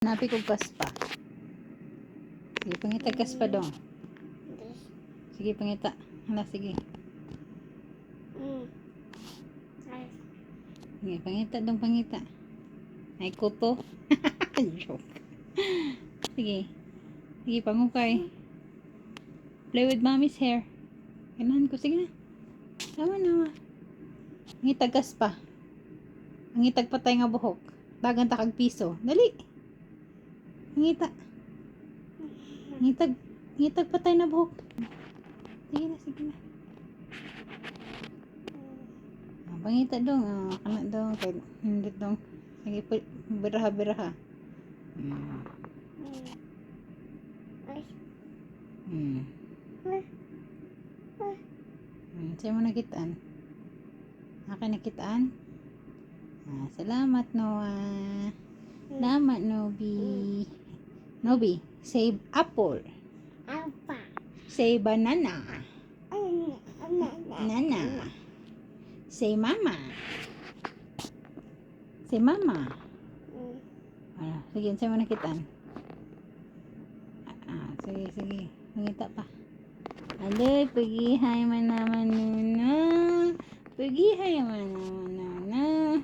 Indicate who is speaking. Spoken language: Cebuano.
Speaker 1: Hanapi kog kaspa. Sige, pangita kaspa dong.
Speaker 2: This.
Speaker 1: Sige, pangita. Hala, sige.
Speaker 2: Ay.
Speaker 1: Sige, pangita dong, pangita. Ay, kuto. Joke. Sige. Sige, pangukay. Play with mommy's hair. Kailangan ko. Sige na. Tama na. Pangitag kaspa. Pangitag patay nga buhok. Dagan ta kag piso. Dali. Pangita. Ngitag, ngitag patay na buhok. Sige na, sige na. Ah, pangita dong. Ah, kana dong. Kay, hindi dong. Sige, biraha, biraha.
Speaker 2: Ay. Ay. Ay.
Speaker 1: Sa'yo mo nakitaan? Akin nakitaan? Ah, salamat, Noah. Salamat, Nobi. Nobi, say apple.
Speaker 2: Alpha.
Speaker 1: Say banana.
Speaker 2: Ay, na, na.
Speaker 1: Nana. Say mama. Say mama. Ah, sige, sa'yo mo nakitaan? Ah, sige, sige. Mangita pa. Alay, pagihay man naman nuna. Pagihay man naman nuna.